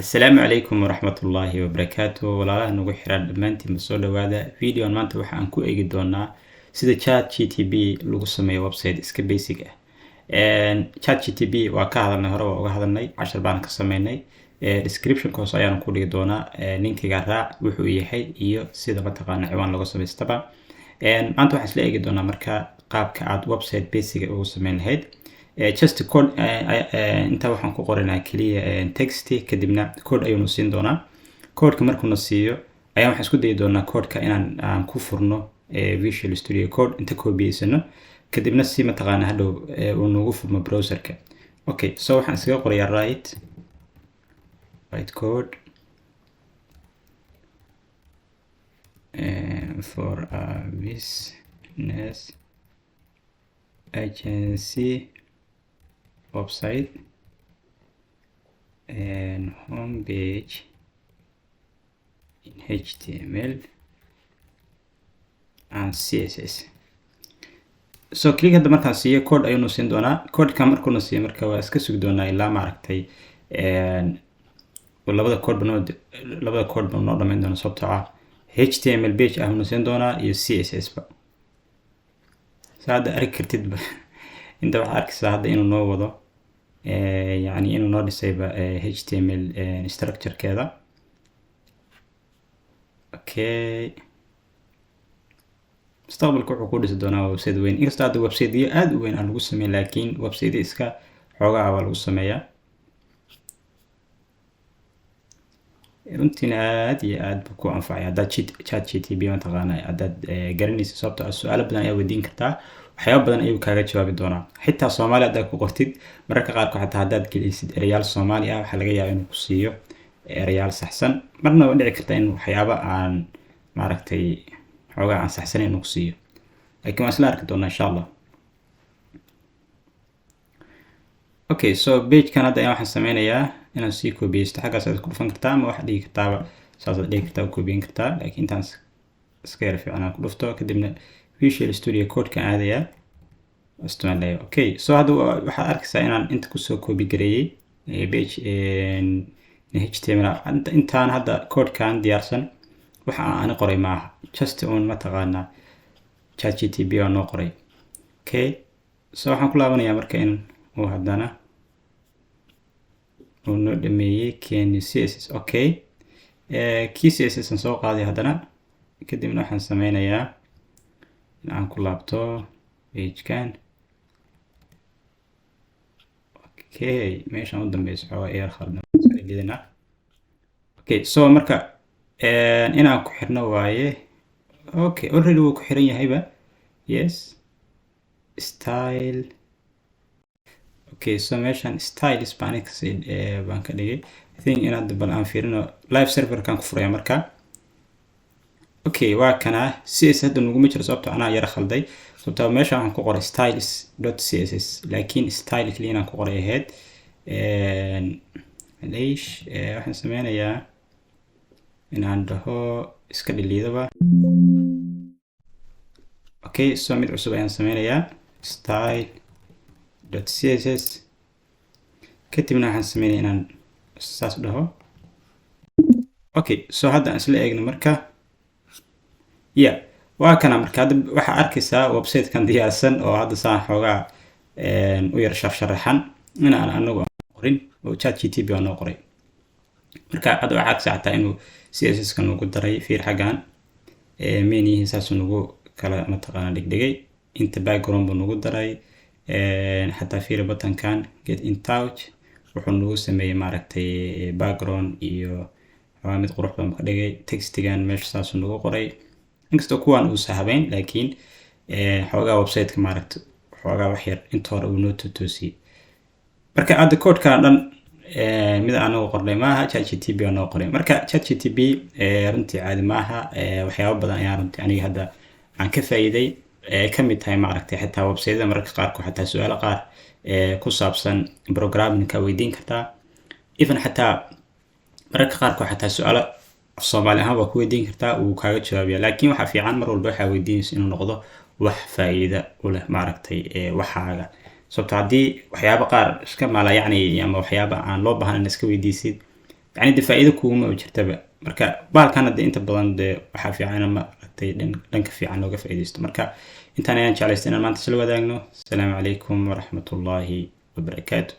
Asalaamu calaykum waraxmatullaahi wabarakaatu. Walaalaha nagu xiran dhammaantiinba, soo dhawaada. Videoan maanta waxa aan ku eegi doonaa sida ChatGPT lagu sameeyo website iska basic ah. ChatGPT waa ka hadalnay, hore waa uga hadalnay, cashar baan ka sameynay. Descriptionka hoose ayaan ku dhigi doonaa linkiga raac, wuxuu yahay iyo sida mataqaana ciwaan looga samaystaba. Maanta waxaan isla eegi doonaa marka qaabka aad website basic ugu sameyn lahayd. Just code inta waxaan ku qoranaa keliya text, kadibna code ayuunu siin doonaa. Codeka markuuna siiyo ayaan waxaan isku dayi doonaa codeka inaan aan ku furno Visual Studio Code, inta koobiyeysano, kadibna si mataqaana hadhow uu noogu furmo browserka. Okay, so waxaan iskaga qorayaa write code for a business agency website and home page in HTML and CSS. So click hadda markaan siiyo, code ayuunu siin doonaa. Codeka markuuna siiyo marka waa iska sugi doonaa ilaa maaragtay labada code ba noo dhamayn doona, sababtoo ah HTML page ah uuna siin doonaa iyo CSS ba. So hadda arki kartidba, inta waxaad arkaysaa hadda inuu noo wado, yani inuu noo dhisayba HTML structurekeeda. Okay, mustaqbalka wuxuu ku dhisi doonaa website weyn, inkastoo hadda websiteyo aada u weyn aan lagu sameyn, laakiin website iska xoogaa waa lagu sameeyaa. Runtiina aad iyo aad buu ku anfacay haddaad ChatGPT mataqaana haddaad garanaysa, sababtoo ah su-aalo badan ayaa weydiin kartaa, waxyaaba badan ayuu kaaga jawaabi doonaa. Xitaa Soomaali haddaad ku qortid, mararka qaarkood xataa haddaad gelisid ereyaal Soomaali ah, waxaa laga yaabaa inuu ku siiyo erayaal saxsan. Marna waa dhici karta in waxyaaba aan maaragtay xoogaa aan saxsanayn inuu ku siiyo, laakiin waan isla arki doonaa insha Allah. Okay, so pagekan hadda waxaan sameynayaa inaan sii koobiyeysto. Xaggaas aad ku dhufan kartaa ama waxaad dhigi kartaaba, saasaad dhigi kartaa, koobiyen kartaa, laakiin intaan iska yar fiican aan ku dhufto, kadibna Visual Studio Code-kan aadayaa, isticmaalaya. Okay, so hadda waxaad arkaysaa inaan inta kusoo koobi gareeyey page HTML. Intaan hadda codekan diyaarsan waxa aan ani qoray maaha, just un mataqaanaa ChatGPT waa noo qoray. Okay, so waxaan ku laabanayaa marka in uu haddana uu noo dhameeyey keni CSS. Okay, kii CSS aan soo qaaday haddana, kadibna waxaan sameynayaa in aan ku laabto pagekan. Okay, meeshaan u dambeyso xoogaa yar khaldan. Okay, so marka inaan ku xirno waaye. Okay, already wuu ku xiran yahayba. Yes, style. Okay, so meeshaan styles baan kasii baan ka dhigay. I think inaad bal aan fiirino live serverkan ku furaya marka. Okay, waa kana. CSS hadda naguma jiro, sababto anaa yara khalday, sababtoo meesha waxaan ku qoray styles.css, laakiin style kaliya inaan ku qoray ahayd. Leish, waxaan sameynayaa inaan dhaho iska dhiliidaba. Okay, so mid cusub ayaan sameynayaa, style.css, kadibna waxaan sameynaya inaan saas dhaho. Okay, so hadda aan isla eegno marka. Yeah, waa kana. Marka hadda waxaa arkaysaa website-kan diyaarsan oo hadda saan xoogaa u yar sharsharaxan in aan anagu qorin oo ChatGPT baa noo qoray. Marka hadda waxaa arkaysaa xataa inuu CSS ka nagu daray. Fiir xaggan, meniyihi saasuu nagu kala mataqaana dhigdhigay, inta background buu nagu daray. Xataa fiiri buttonkan "Get in touch", wuxuu nagu sameeyey maaragtay background iyo xoogaa mid qurux badan ka dhigay. Textigan meesha saasuu nagu qoray, inkastoo kuwan uusa habeyn, laakiin xoogaa websiteka maaragta xoogaa wax yar inta hore uu noo totoosiyey. Marka hadda codekan dhan mid anagu qornay maaha, ChatGPT baa noo qoray. Marka ChatGPT runtii caadi maaha. Waxyaabo badan ayaa runtii aniga hadda aan ka faa'iiday, ka mid tahay maaragtay xitaa websiteyada mararka qaarkood xataa su-aalo qaar ku saabsan programmingka weydiin kartaa. Even xataa mararka qaarkood xataa su-aalo af Soomaali ahaan waa ku weydiin kartaa, wuu kaaga jawaabaya. Laakiin waxaa fiican mar walba waxaa weydiinaysa inuu noqdo wax faa'iida u leh maaragtay waxaaga, sababto haddii waxyaabo qaar iska maala yacni ama waxyaaba aan loo baahnayn iska weydiisid. Yani de faa'iido kuguma jirtaba. Marka baalkana de inta badan de waxaa fiican, ma aragtay, dhanka fiican looga faa'iidaysto. Marka intaan ayaan jeclaystay inaan maanta isla wadaagno. Asalaamu calaykum waraxmatullaahi wabarakaatu.